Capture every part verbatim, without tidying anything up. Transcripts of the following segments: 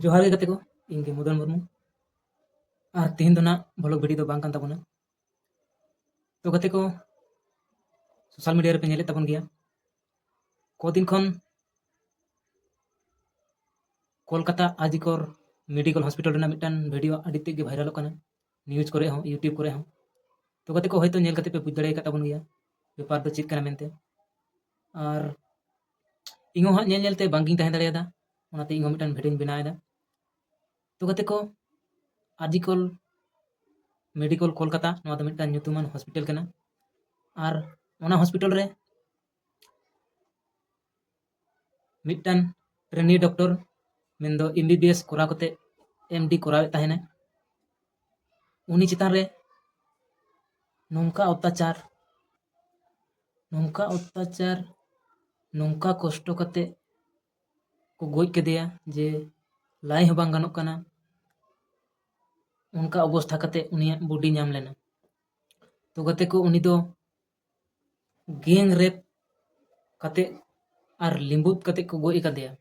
ᱡᱚᱦᱟᱨ ᱜᱮ ᱜᱟᱛᱮ ᱠᱚ, ᱤᱧ ᱜᱮ ᱢᱚᱫᱚᱱ ᱢᱩᱨᱢᱩ᱾ ᱟᱨ ᱛᱮᱦᱮᱧ ᱫᱚ ᱱᱟᱜ vlog video ᱫᱚ ᱵᱟᱝ ᱠᱟᱱ ᱛᱟᱵᱚᱱᱟ᱾ ᱛᱚ ᱜᱟᱛᱮ ᱠᱚ, social media ᱨᱮᱯᱮ ᱧᱮᱞᱮᱫ ᱛᱟᱵᱚᱱ ᱜᱮᱭᱟ, ᱠᱚᱫᱤᱱ ᱠᱷᱚᱱ ᱠᱳᱞᱠᱟᱛᱟ ᱟᱨ ᱡᱤ ᱠᱚᱨ medical hospital ᱨᱮᱱᱟᱜ ᱢᱤᱫᱴᱟᱝ video ᱟᱹᱰᱤ ᱛᱮᱫ ᱜᱮ viralᱚᱜ ᱠᱟᱱᱟ, news ᱠᱚᱨᱮ ᱦᱚᱸ, YouTube ᱠᱚᱨᱮ ᱦᱚᱸ᱾ ᱛᱚ ᱜᱟᱛᱮ ᱠᱚ, ᱦᱚᱭᱛᱳ ᱧᱮᱞ ᱠᱟᱛᱮ ᱯᱮ ᱵᱩᱡᱽ ᱫᱟᱲᱮ ᱟᱠᱟᱫ ᱛᱟᱵᱚᱱ ᱜᱮᱭᱟ ᱵᱮᱯᱟᱨ ᱫᱚ ᱪᱮᱫ ᱠᱟᱱᱟ ᱢᱮᱱᱛᱮ᱾ ᱟᱨ ᱤᱧ ᱦᱚᱸ ᱦᱟᱸᱜ ᱧᱮᱞ ᱧᱮᱞ ᱛᱮ ᱵᱟᱝ ᱜᱤᱧ ᱛᱟᱦᱮᱸ ᱫᱟᱲᱮᱭᱟᱫᱟ, ᱚᱱᱟᱛᱮ ᱤᱧ ᱦᱚᱸ ᱢᱤᱫᱴᱟᱝ videoᱧ ᱵᱮᱱᱟᱣ ᱮᱫᱟ᱾ ᱛᱚ ᱜᱟᱛᱮ ᱠᱚ, ᱟᱨ ᱡᱤ ᱠᱚᱨ medical ᱠᱳᱞᱠᱟᱛᱟ, ᱱᱚᱣᱟ ᱫᱚ ᱢᱤᱫᱴᱟᱝ ᱧᱩᱛᱩᱢᱟᱱ hospital ᱠᱟᱱᱟ᱾ ᱟᱨ ᱚᱱᱟ hospital ᱨᱮ ᱢᱤᱫᱴᱟᱝ trainee doctor, ᱢᱮᱱᱫᱚ MBBS ᱠᱚᱨᱟᱣ ᱠᱟᱛᱮ MD ᱠᱚᱨᱟᱣᱮᱫ ᱛᱟᱦᱮᱱᱟᱭ᱾ ᱩᱱᱤ ᱪᱮᱛᱟᱱ ᱨᱮ ᱱᱚᱝᱠᱟ ᱚᱛᱛᱟᱪᱟᱨ, ᱱᱚᱝᱠᱟ ᱚᱛᱛᱟᱪᱟᱨ, ᱱᱚᱝᱠᱟ ᱠᱚᱥᱴᱚ ᱠᱟᱛᱮ ᱠᱚ ᱜᱚᱡ ᱠᱮᱫᱮᱭᱟ ᱡᱮ ᱞᱟᱹᱭ ᱦᱚᱸ ᱵᱟᱝ ᱜᱟᱱᱚᱜ ᱠᱟᱱᱟ᱾ ᱚᱱᱠᱟ ᱚᱵᱚᱥᱛᱷᱟ ᱠᱟᱛᱮ ᱩᱱᱤᱭᱟᱜ body ᱧᱟᱢ ᱞᱮᱱᱟ᱾ ᱛᱚ ᱜᱟᱛᱮ ᱠᱚ, ᱩᱱᱤ ᱫᱚ gang rape ᱠᱟᱛᱮ ᱟᱨ ᱞᱤᱸᱵᱩᱫ ᱠᱟᱛᱮ ᱠᱚ ᱜᱚᱡ ᱟᱠᱟᱫᱮᱭᱟ᱾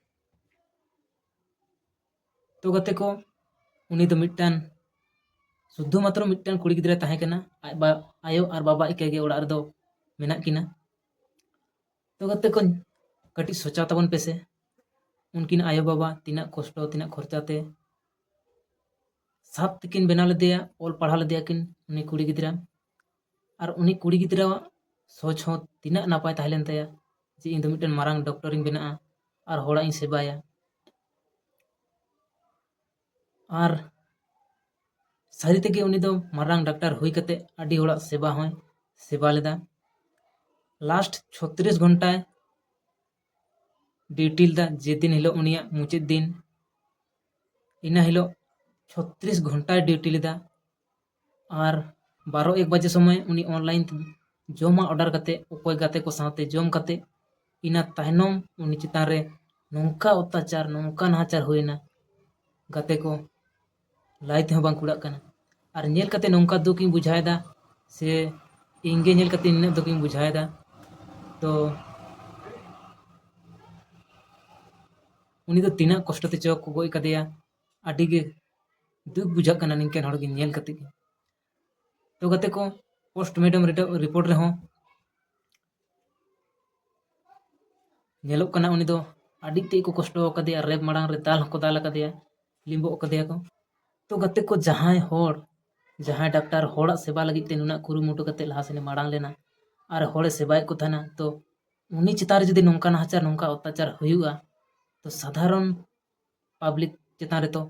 ᱛᱚ ᱜᱟᱛᱮ ᱠᱚ, ᱩᱱᱤ ᱫᱚ ᱢᱤᱫᱴᱟᱝ, ᱥᱩᱫᱷᱩ ᱢᱟᱛᱨᱚ ᱢᱤᱫᱴᱟᱝ ᱠᱩᱲᱤ ᱜᱤᱫᱽᱨᱟᱹ ᱛᱟᱦᱮᱸ ᱠᱟᱱᱟ, ᱟᱡ ᱵᱟ-, ᱟᱭᱳ ᱟᱨ ᱵᱟᱵᱟ ᱮᱠᱮ ᱜᱮ ᱚᱲᱟᱜ ᱨᱮᱫᱚ ᱢᱮᱱᱟᱜ ᱠᱤᱱᱟ᱾ ᱛᱚ ᱜᱟᱛᱮ ᱠᱚ, ᱠᱟᱹᱴᱤᱡ ᱥᱚᱪᱟᱣ ᱛᱟᱵᱚᱱ ᱯᱮᱥᱮ, ᱩᱱᱠᱤᱱ ᱟᱭᱳ ᱵᱟᱵᱟ ᱛᱤᱱᱟᱹᱜ ᱠᱚᱥᱴᱚ, ᱛᱤᱱᱟᱹᱜ ᱠᱷᱚᱨᱪᱟ ᱛᱮ ᱥᱟᱛ ᱛᱮᱠᱤᱱ ᱵᱮᱱᱟᱣ ᱞᱮᱫᱮᱭᱟ, ᱚᱞ ᱯᱟᱲᱦᱟᱣ ᱞᱮᱫᱮᱭᱟ ᱠᱤᱱ ᱩᱱᱤ ᱠᱩᱲᱤ ᱜᱤᱫᱽᱨᱟᱹ᱾ ᱟᱨ ᱩᱱᱤ ᱠᱩᱲᱤ ᱜᱤᱫᱽᱨᱟᱹᱣᱟᱜ ᱥᱚᱪ ᱦᱚᱸ ᱛᱤᱱᱟᱹᱜ ᱱᱟᱯᱟᱭ ᱛᱟᱦᱮᱸ ᱞᱮᱱ ᱛᱟᱭᱟ ᱡᱮ ᱤᱧ ᱫᱚ ᱢᱤᱫᱴᱮᱱ ᱢᱟᱨᱟᱝ ᱰᱚᱠᱴᱚᱨᱤᱧ ᱵᱮᱱᱟᱜᱼᱟ ᱟᱨ ᱦᱚᱲᱟᱜ ᱤᱧ ᱥᱮᱵᱟᱭᱟ᱾ ᱟᱨ ᱥᱟᱹᱨᱤ ᱛᱮᱜᱮ ᱩᱱᱤ ᱫᱚ ᱢᱟᱨᱟᱝ ᱰᱟᱠᱛᱟᱨ ᱦᱩᱭ ᱠᱟᱛᱮ ᱟᱹᱰᱤ ᱦᱚᱲᱟᱜ ᱥᱮᱵᱟ ᱦᱚᱸᱭ ᱥᱮᱵᱟ ᱞᱮᱫᱟ᱾ Last ᱪᱷᱚᱛᱨᱤᱥ ᱜᱷᱚᱱᱴᱟᱭ duty ᱞᱮᱫᱟ, ᱡᱮᱫᱤᱱ ᱦᱤᱞᱳᱜ ᱩᱱᱤᱭᱟᱜ ᱢᱩᱪᱟᱹᱫ ᱫᱤᱱ, ᱤᱱᱟᱹ ᱦᱤᱞᱳᱜ ᱪᱷᱚᱛᱨᱤᱥ ᱜᱷᱚᱱᱴᱟᱭ duty ᱞᱮᱫᱟ᱾ ᱟᱨ ᱵᱟᱨᱚ ᱮᱠ ᱵᱟᱡᱮ ᱥᱚᱢᱚᱭ ᱩᱱᱤ online ᱛᱮ ᱡᱚᱢᱟᱜ order ᱠᱟᱛᱮ, ᱚᱠᱚᱭ ᱜᱟᱛᱮ ᱠᱚ ᱥᱟᱶᱛᱮ ᱡᱚᱢ ᱠᱟᱛᱮ, ᱤᱱᱟᱹ ᱛᱟᱭᱱᱚᱢ ᱩᱱᱤ ᱪᱮᱛᱟᱱ ᱨᱮ ᱱᱚᱝᱠᱟ ᱚᱛᱛᱟᱪᱟᱨ, ᱱᱚᱝᱠᱟ ᱱᱟᱦᱟᱪᱟᱨ ᱦᱩᱭᱱᱟ, ᱜᱟᱛᱮ ᱠᱚ, ᱞᱟᱹᱭ ᱛᱮᱦᱚᱸ ᱵᱟᱝ ᱠᱩᱲᱟᱹᱜ ᱠᱟᱱᱟ᱾ ᱟᱨ ᱧᱮᱞ ᱠᱟᱛᱮ ᱱᱚᱝᱠᱟ ᱫᱩᱠ ᱤᱧ ᱵᱩᱡᱷᱟᱹᱣᱮᱫᱟ, ᱥᱮ ᱤᱧ ᱜᱮ ᱧᱮᱞ ᱠᱟᱛᱮ ᱱᱤᱱᱟᱹᱜ ᱫᱩᱠ ᱤᱧ ᱵᱩᱡᱷᱟᱹᱣᱮᱫᱟ᱾ ᱛᱚ ᱩᱱᱤ ᱫᱚ ᱛᱤᱱᱟᱹᱜ ᱠᱚᱥᱴᱚ ᱛᱮ ᱪᱚ ᱠᱚ ᱜᱚᱡ ᱠᱟᱫᱮᱭᱟ᱾ ᱟᱹᱰᱤ ᱜᱮ ᱫᱩᱠ ᱵᱩᱡᱷᱟᱹᱜ ᱠᱟᱱᱟ ᱱᱤᱝᱠᱟᱹᱱ ᱦᱚᱲ ᱜᱮ ᱧᱮᱞ ᱠᱟᱛᱮ ᱜᱮ᱾ ᱛᱚ ᱜᱟᱛᱮ ᱠᱚ, postmortem ᱨᱮ, report ᱨᱮᱦᱚᱸ ᱧᱮᱞᱚᱜ ᱠᱟᱱᱟ ᱩᱱᱤ ᱫᱚ ᱟᱹᱰᱤ ᱛᱮᱫ ᱠᱚ ᱠᱚᱥᱴᱚ ᱟᱠᱟᱫᱮᱭᱟ, ᱨᱮᱯ ᱢᱟᱲᱟᱝ ᱨᱮ ᱫᱟᱞ ᱦᱚᱸᱠᱚ ᱫᱟᱞ ᱟᱠᱟᱫᱮᱭᱟ, ᱞᱤᱸᱵᱚᱜ ᱟᱠᱟᱫᱮᱭᱟ ᱠᱚ᱾ ᱛᱚ ᱜᱟᱛᱮ ᱠᱚ, ᱡᱟᱦᱟᱸᱭ ᱦᱚᱲ, ᱡᱟᱦᱟᱸᱭ ᱰᱟᱠᱛᱟᱨ ᱦᱚᱲᱟᱜ ᱥᱮᱵᱟ ᱞᱟᱹᱜᱤᱫ ᱛᱮ ᱱᱩᱱᱟᱹᱜ ᱠᱩᱨᱩᱢᱩᱴᱩ ᱠᱟᱛᱮ ᱞᱟᱦᱟ ᱥᱮᱱᱮ ᱢᱟᱲᱟᱝ ᱞᱮᱱᱟ ᱟᱨ ᱦᱚᱲᱮ ᱥᱮᱵᱟᱭᱮᱫ ᱠᱚ ᱛᱟᱦᱮᱱᱟ, ᱛᱚ ᱩᱱᱤ ᱪᱮᱛᱟᱱ ᱨᱮ ᱡᱩᱫᱤ ᱱᱚᱝᱠᱟ ᱱᱟᱦᱟᱪᱟᱨ, ᱱᱚᱝᱠᱟ ᱚᱛᱛᱟᱪᱟᱨ ᱦᱩᱭᱩᱜᱼᱟ, ᱛᱚ ᱥᱟᱫᱷᱟᱨᱚᱱ public ᱪᱮᱛᱟᱱ ᱨᱮᱫᱚ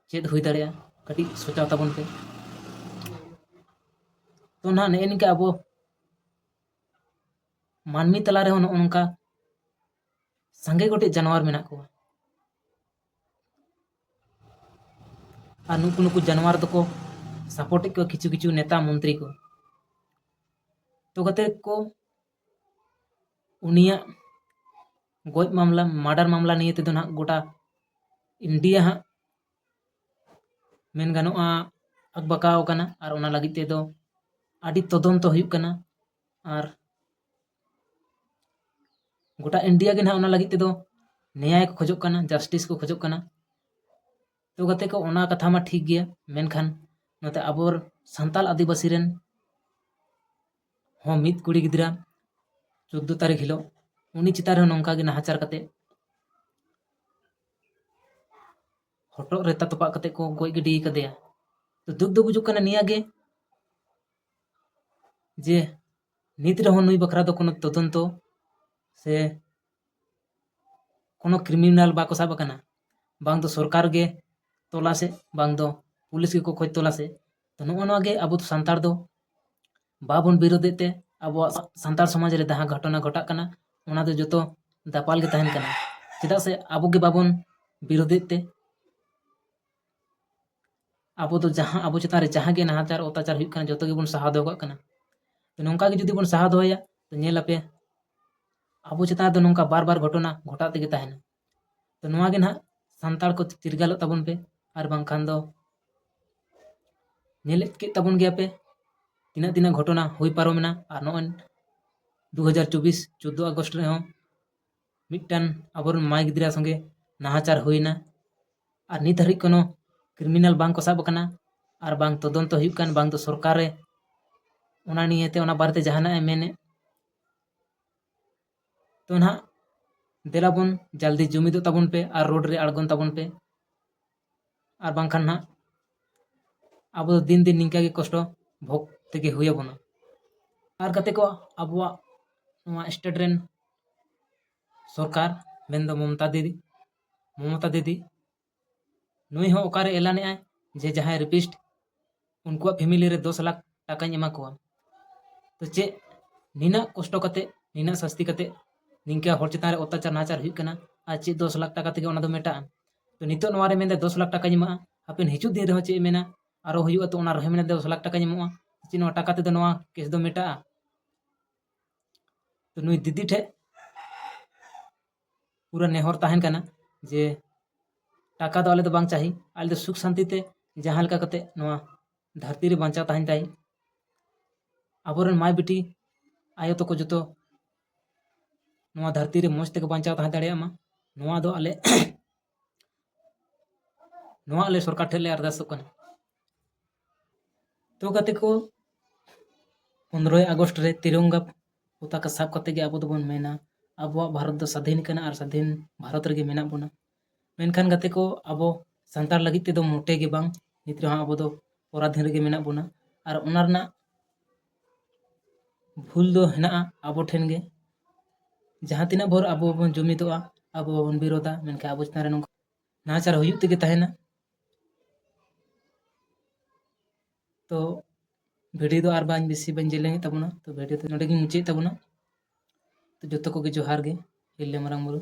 ᱪᱮᱫ ᱦᱩᱭ ᱫᱟᱲᱮᱭᱟᱜᱼᱟ? ᱠᱟᱹᱴᱤᱡ ᱥᱚᱪᱟᱣ ᱛᱟᱵᱚᱱ ᱯᱮ᱾ ᱛᱚ ᱱᱟᱦᱟᱜ ᱱᱮᱜᱼᱮ ᱱᱤᱝᱠᱟ ᱟᱵᱚ ᱢᱟᱹᱱᱢᱤ ᱛᱟᱞᱟ ᱨᱮᱦᱚᱸ ᱱᱚᱜᱼᱚ ᱱᱚᱝᱠᱟ ᱥᱟᱸᱜᱮ ᱜᱚᱴᱮᱡ ᱡᱟᱱᱣᱟᱨ ᱢᱮᱱᱟᱜ ᱠᱚᱣᱟ᱾ ᱟᱨ ᱱᱩᱠᱩ, ᱱᱩᱠᱩ ᱡᱟᱱᱣᱟᱨ ᱫᱚᱠᱚ support ᱮᱫ ᱠᱚᱣᱟ ᱠᱤᱪᱷᱩ ᱠᱤᱪᱷᱩ ᱱᱮᱛᱟ ᱢᱚᱱᱛᱨᱤ ᱠᱚ᱾ ᱛᱚ ᱜᱟᱛᱮ ᱠᱚ, ᱩᱱᱤᱭᱟᱜ ᱜᱚᱡ ᱢᱟᱢᱞᱟ, murder ᱢᱟᱢᱞᱟ ᱱᱤᱭᱮ ᱛᱮᱫᱚ ᱱᱟᱦᱟᱜ ᱜᱚᱴᱟ ᱤᱱᱰᱤᱭᱟ ᱦᱟᱸᱜ ᱢᱮᱱ ᱜᱟᱱᱚᱜᱼᱟ ᱟᱠᱵᱟᱠᱟᱣ ᱠᱟᱱᱟ᱾ ᱟᱨ ᱚᱱᱟ ᱞᱟᱹᱜᱤᱫ ᱛᱮᱫᱚ ᱟᱹᱰᱤ ᱛᱚᱫᱚᱱᱛᱚ ᱦᱩᱭᱩᱜ ᱠᱟᱱᱟ᱾ ᱟᱨ ᱜᱚᱴᱟ ᱤᱱᱰᱤᱭᱟ ᱜᱮ ᱱᱟᱦᱟᱜ ᱚᱱᱟ ᱞᱟᱹᱜᱤᱫ ᱛᱮᱫᱚ ᱱᱮᱭᱟᱭ ᱠᱚ ᱠᱷᱚᱡᱚᱜ ᱠᱟᱱᱟ, justice ᱠᱚ ᱠᱷᱚᱡᱚᱜ ᱠᱟᱱᱟ᱾ ᱛᱚ ᱜᱟᱛᱮ ᱠᱚ, ᱚᱱᱟ ᱠᱟᱛᱷᱟ ᱢᱟ ᱴᱷᱤᱠ ᱜᱮᱭᱟ, ᱢᱮᱱᱠᱷᱟᱱ ᱱᱚᱛᱮ ᱟᱵᱚ ᱥᱟᱱᱛᱟᱞ ᱟᱹᱫᱤᱵᱟᱹᱥᱤ ᱨᱮᱱ ᱦᱚᱸ ᱢᱤᱫ ᱠᱩᱲᱤ ᱜᱤᱫᱽᱨᱟᱹ ᱪᱳᱫᱽᱫᱳ ᱛᱟᱹᱨᱤᱠᱷ ᱦᱤᱞᱳᱜ ᱩᱱᱤ ᱪᱮᱛᱟᱱ ᱨᱮᱦᱚᱸ ᱱᱚᱝᱠᱟ ᱜᱮ ᱱᱟᱦᱟᱪᱟᱨ ᱠᱟᱛᱮ ᱦᱚᱴᱚᱜ ᱨᱮ ᱛᱟ ᱛᱚᱯᱟᱜ ᱠᱟᱛᱮ ᱠᱚ ᱜᱚᱡ ᱜᱤᱰᱤ ᱠᱟᱫᱮᱭᱟ᱾ ᱛᱚ ᱫᱩᱠ ᱫᱚ ᱵᱩᱡᱩᱜ ᱠᱟᱱᱟ ᱱᱤᱭᱟᱹ ᱜᱮ, ᱡᱮ ᱱᱤᱛ ᱨᱮᱦᱚᱸ ᱱᱩᱭ ᱵᱟᱠᱷᱨᱟ ᱫᱚ ᱠᱳᱱᱳ ᱛᱚᱫᱚᱱᱛᱚ ᱥᱮ ᱠᱳᱱᱳ criminal ᱵᱟᱠᱚ ᱥᱟᱵ ᱟᱠᱟᱱᱟ, ᱵᱟᱝ ᱫᱚ ᱥᱚᱨᱠᱟᱨ ᱜᱮ ᱛᱚᱞᱟᱥᱮᱫ, ᱵᱟᱝ ᱫᱚ ᱯᱩᱞᱤᱥ ᱜᱮᱠᱚ ᱠᱷᱚᱡᱽ ᱛᱚᱞᱟᱥᱮᱫ᱾ ᱛᱚ ᱱᱚᱜᱼᱚ ᱱᱚᱣᱟ ᱜᱮ ᱟᱵᱚ ᱥᱟᱱᱛᱟᱲ ᱫᱚ ᱵᱟᱵᱚᱱ ᱵᱤᱨᱳᱫᱮᱫ ᱛᱮ ᱟᱵᱚᱣᱟᱜ ᱥᱟᱱᱛᱟᱲ ᱥᱚᱢᱟᱡᱽ ᱨᱮ ᱡᱟᱦᱟᱸ ᱜᱷᱚᱴᱚᱱᱟ ᱜᱷᱚᱴᱟᱜ ᱠᱟᱱᱟ, ᱚᱱᱟ ᱫᱚ ᱡᱚᱛᱚ ᱫᱟᱯᱟᱞ ᱜᱮ ᱛᱟᱦᱮᱱ ᱠᱟᱱᱟ᱾ ᱪᱮᱫᱟᱜ ᱥᱮ ᱟᱵᱚ ᱜᱮ ᱵᱟᱵᱚᱱ ᱵᱤᱨᱳᱫᱮᱫ ᱛᱮ᱾ ᱟᱵᱚ ᱫᱚ ᱡᱟᱦᱟᱸ, ᱟᱵᱚ ᱪᱮᱛᱟᱱ ᱨᱮ ᱡᱟᱦᱟᱸ ᱜᱮ ᱱᱟᱦᱟᱪᱟᱨ ᱚᱛᱛᱟᱪᱟᱨ ᱦᱩᱭᱩᱜ ᱠᱟᱱᱟ, ᱡᱚᱛᱚ ᱜᱮᱵᱚᱱ ᱥᱟᱦᱟᱣ ᱫᱚᱦᱚ ᱠᱟᱜ ᱠᱟᱱᱟ᱾ ᱛᱚ ᱱᱚᱝᱠᱟ ᱜᱮ ᱡᱩᱫᱤ ᱵᱚᱱ ᱥᱟᱦᱟᱣ ᱫᱚᱦᱚᱭᱟ, ᱛᱚ ᱧᱮᱞ ᱟᱯᱮ ᱟᱵᱚ ᱪᱮᱛᱟᱱ ᱨᱮᱫᱚ ᱱᱚᱝᱠᱟ ᱵᱟᱨ ᱵᱟᱨ ᱜᱷᱚᱴᱚᱱᱟ ᱜᱷᱚᱴᱟᱜ ᱛᱮᱜᱮ ᱛᱟᱦᱮᱱᱟ᱾ ᱛᱚ ᱱᱚᱣᱟ ᱜᱮ ᱱᱟᱦᱟᱜ ᱥᱟᱱᱛᱟᱲ ᱠᱚ ᱪᱤᱨᱜᱟᱹᱞᱚᱜ ᱛᱟᱵᱚᱱ ᱯᱮ, ᱟᱨ ᱵᱟᱝᱠᱷᱟᱱ ᱫᱚ ᱧᱮᱞᱮᱫ ᱠᱮᱫ ᱛᱟᱵᱚᱱ ᱜᱮᱭᱟ ᱯᱮ ᱛᱤᱱᱟᱹᱜ ᱛᱤᱱᱟᱹᱜ ᱜᱷᱚᱴᱚᱱᱟ ᱦᱩᱭ ᱯᱟᱨᱚᱢᱮᱱᱟ᱾ ᱟᱨ ᱱᱚᱜᱼᱚᱭ ᱫᱩ ᱦᱟᱡᱟᱨ ᱪᱚᱵᱵᱤᱥ ᱪᱳᱫᱽᱫᱳ ᱟᱜᱚᱥᱴ ᱨᱮᱦᱚᱸ ᱢᱤᱫᱴᱟᱝ ᱟᱵᱚᱨᱮᱱ ᱢᱟᱹᱭ ᱜᱤᱫᱽᱨᱟᱹ ᱥᱚᱸᱜᱮ ᱱᱟᱦᱟᱪᱟᱨ ᱦᱩᱭᱱᱟ, ᱟᱨ ᱱᱤᱛ ᱦᱟᱹᱨᱤᱡ ᱠᱳᱱᱳ ᱠᱨᱤᱢᱤᱱᱟᱞ ᱵᱟᱝ ᱠᱚ ᱥᱟᱵ ᱟᱠᱟᱱᱟ, ᱟᱨ ᱵᱟᱝ ᱛᱚᱫᱚᱱᱛᱚ ᱦᱩᱭᱩᱜ ᱠᱟᱱ, ᱵᱟᱝ ᱫᱚ ᱥᱚᱨᱠᱟᱨᱮ ᱚᱱᱟ ᱱᱤᱭᱮᱛᱮ, ᱚᱱᱟ ᱵᱟᱨᱮᱛᱮ ᱡᱟᱦᱟᱱᱟᱜ ᱮ ᱢᱮᱱᱮᱫ᱾ ᱛᱚ ᱱᱟᱦᱟᱜ ᱫᱮᱞᱟ ᱵᱚᱱ ᱡᱟᱞᱫᱤ ᱡᱩᱢᱤᱫᱚᱜ ᱛᱟᱵᱚᱱ ᱯᱮ ᱟᱨ ᱨᱳᱰ ᱨᱮ ᱟᱬᱜᱚᱱ ᱛᱟᱵᱚᱱ ᱯᱮ, ᱟᱨ ᱵᱟᱝᱠᱷᱟᱱ ᱱᱟᱦᱟᱜ ᱟᱵᱚ ᱫᱚ ᱫᱤᱱ ᱫᱤᱱ ᱱᱤᱝᱠᱟ ᱜᱮ ᱠᱚᱥᱴᱚ ᱵᱷᱳᱜᱽ ᱛᱮᱜᱮ ᱦᱩᱭ ᱟᱵᱚᱱᱟ᱾ ᱟᱨ ᱜᱟᱛᱮ ᱠᱚ, ᱟᱵᱚᱣᱟᱜ ᱱᱚᱣᱟ ᱥᱴᱮᱴ ᱨᱮᱱ ᱥᱚᱨᱠᱟᱨ ᱢᱮᱱᱫᱚ ᱢᱚᱢᱚᱛᱟ ᱫᱤᱫᱤ, ᱢᱚᱢᱚᱛᱟ ᱫᱤᱫᱤ ᱱᱩᱭ ᱦᱚᱸ ᱚᱠᱟᱨᱮ ᱮᱞᱟᱱᱮᱜᱼᱟᱭ ᱡᱮ ᱡᱟᱦᱟᱸᱭ ᱨᱮᱯᱤᱥᱴ, ᱩᱱᱠᱩᱣᱟᱜ ᱯᱷᱮᱢᱤᱞᱤ ᱨᱮ ᱫᱚᱥ ᱞᱟᱠᱷ ᱴᱟᱠᱟᱧ ᱮᱢᱟ ᱠᱚᱣᱟ? ᱛᱚ ᱪᱮᱫ ᱱᱤᱱᱟᱹᱜ ᱠᱚᱥᱴᱚ ᱠᱟᱛᱮ, ᱱᱤᱱᱟᱹᱜ ᱥᱟᱹᱥᱛᱤ ᱠᱟᱛᱮ ᱱᱤᱝᱠᱟ ᱦᱚᱲ ᱪᱮᱛᱟᱱ ᱨᱮ ᱚᱛᱛᱟᱪᱟᱨ ᱱᱟᱦᱟᱪᱟᱨ ᱦᱩᱭᱩᱜ ᱠᱟᱱᱟ, ᱟᱨ ᱪᱮᱫ ᱫᱚᱥ ᱞᱟᱠᱷ ᱴᱟᱠᱟ ᱛᱮᱜᱮ ᱚᱱᱟ ᱫᱚ ᱢᱮᱴᱟᱜᱼᱟ? ᱛᱚ ᱱᱤᱛᱚᱜ ᱱᱚᱣᱟ ᱨᱮ ᱢᱮᱱᱫᱟ ᱫᱚᱥ ᱞᱟᱠᱷ ᱴᱟᱠᱟᱧ ᱮᱢᱟᱜᱼᱟ, ᱦᱟᱯᱮᱱ ᱦᱤᱡᱩᱜ ᱫᱤᱱ ᱨᱮᱦᱚᱸ ᱪᱮᱫ ᱮ ᱢᱮᱱᱟ, ᱟᱨᱚ ᱦᱩᱭᱩᱜᱼᱟ, ᱛᱚ ᱚᱱᱟ ᱨᱮᱦᱚᱸ ᱢᱮᱱᱟ ᱫᱚᱥ ᱞᱟᱠᱷ ᱴᱟᱠᱟᱧ ᱮᱢᱚᱜᱼᱟ᱾ ᱪᱮᱫ ᱱᱚᱣᱟ ᱴᱟᱠᱟ ᱛᱮᱫᱚ ᱱᱚᱣᱟ ᱠᱮᱥ ᱫᱚ ᱢᱮᱴᱟᱜᱼᱟ? ᱛᱚ ᱱᱩᱭ ᱫᱤᱫᱤ ᱴᱷᱮᱡ ᱯᱩᱨᱟᱹ ᱱᱮᱦᱚᱨ ᱛᱟᱦᱮᱱ ᱠᱟᱱᱟ ᱡᱮ ᱴᱟᱠᱟ ᱫᱚ ᱟᱞᱮ ᱫᱚ ᱵᱟᱝ ᱪᱟᱹᱦᱤ, ᱟᱞᱮ ᱫᱚ ᱥᱩᱠ ᱥᱟᱱᱛᱤ ᱛᱮ ᱡᱟᱦᱟᱸ ᱞᱮᱠᱟ ᱠᱟᱛᱮ ᱱᱚᱣᱟ ᱫᱷᱟᱹᱨᱛᱤ ᱨᱮ ᱵᱟᱧᱪᱟᱣ ᱛᱟᱦᱮᱱ ᱛᱟᱭ᱾ ᱟᱵᱚᱨᱮᱱ ᱢᱟᱹᱭ ᱵᱤᱴᱤ ᱟᱭᱳ ᱛᱟᱠᱚ ᱡᱚᱛᱚ ᱱᱚᱣᱟ ᱫᱷᱟᱹᱨᱛᱤ ᱨᱮ ᱢᱚᱡᱽ ᱛᱮᱠᱚ ᱵᱟᱧᱪᱟᱣ ᱛᱟᱦᱮᱸ ᱫᱟᱲᱮᱭᱟᱜ ᱢᱟ, ᱱᱚᱣᱟ ᱫᱚ ᱟᱞᱮ ᱱᱚᱣᱟ ᱟᱞᱮ ᱥᱚᱨᱠᱟᱨ ᱴᱷᱮᱱ ᱞᱮ ᱟᱨᱫᱟᱥᱚᱜ ᱠᱟᱱᱟ᱾ ᱛᱚ ᱜᱟᱛᱮ ᱠᱚ, ᱯᱚᱱᱨᱚᱭ ᱟᱜᱚᱥᱴ ᱨᱮ ᱛᱤᱨᱚᱝᱜᱟ ᱯᱚᱛᱟᱠᱟ ᱥᱟᱵ ᱠᱟᱛᱮ ᱜᱮ ᱟᱵᱚ ᱫᱚᱵᱚᱱ ᱢᱮᱱᱟ, ᱟᱵᱚᱣᱟᱜ ᱵᱷᱟᱨᱚᱛ ᱫᱚ ᱥᱟᱫᱷᱤᱱ ᱠᱟᱱᱟ ᱟᱨ ᱥᱟᱫᱷᱤᱱ ᱵᱷᱟᱨᱚᱛ ᱨᱮᱜᱮ ᱢᱮᱱᱟᱜ ᱵᱚᱱᱟ᱾ ᱢᱮᱱᱠᱷᱟᱱ ᱜᱟᱛᱮ ᱠᱚ, ᱟᱵᱚ ᱥᱟᱱᱛᱟᱲ ᱞᱟᱹᱜᱤᱫ ᱛᱮᱫᱚ ᱢᱚᱴᱮ ᱜᱮ ᱵᱟᱝ, ᱱᱤᱛ ᱨᱮᱦᱚᱸ ᱟᱵᱚ ᱫᱚ ᱯᱚᱨᱟᱫᱷᱤᱱ ᱨᱮᱜᱮ ᱢᱮᱱᱟᱜ ᱵᱚᱱᱟ᱾ ᱟᱨ ᱚᱱᱟ ᱨᱮᱱᱟᱜ ᱵᱷᱩᱞ ᱫᱚ ᱦᱮᱱᱟᱜᱼᱟ ᱟᱵᱚ ᱴᱷᱮᱱ ᱜᱮ᱾ ᱡᱟᱦᱟᱸ ᱛᱤᱱᱟᱹᱜ ᱵᱷᱳᱨ ᱟᱵᱚ ᱵᱚᱱ ᱡᱩᱢᱤᱫᱚᱜᱼᱟ, ᱟᱵᱚ ᱵᱟᱵᱚᱱ ᱵᱤᱨᱳᱫᱟ, ᱢᱮᱱᱠᱷᱟᱱ ᱟᱵᱚ ᱪᱮᱛᱟᱱ ᱨᱮ ᱱᱚᱝᱠᱟ ᱱᱟᱦᱟᱪᱟᱨ ᱦᱩᱭᱩᱜ ᱛᱮᱜᱮ ᱛᱟᱦᱮᱱᱟ᱾ ᱛᱚ ᱵᱷᱤᱰᱤᱭᱳ ᱫᱚ ᱟᱨ ᱵᱟᱝ ᱵᱮᱥᱤ ᱵᱟᱹᱧ ᱡᱮᱞᱮᱧᱮᱫ ᱛᱟᱵᱚᱱᱟ, ᱛᱚ ᱵᱷᱤᱰᱤᱭᱳ ᱫᱚ ᱱᱚᱰᱮ ᱜᱤᱧ ᱢᱩᱪᱟᱹᱫ ᱛᱟᱵᱚᱱᱟ᱾ ᱛᱚ ᱡᱚᱛᱚ ᱠᱚᱜᱮ ᱡᱚᱦᱟᱨ ᱜᱮ, ᱦᱤᱨᱞᱟᱹ ᱢᱟᱨᱟᱝ ᱵᱩᱨᱩ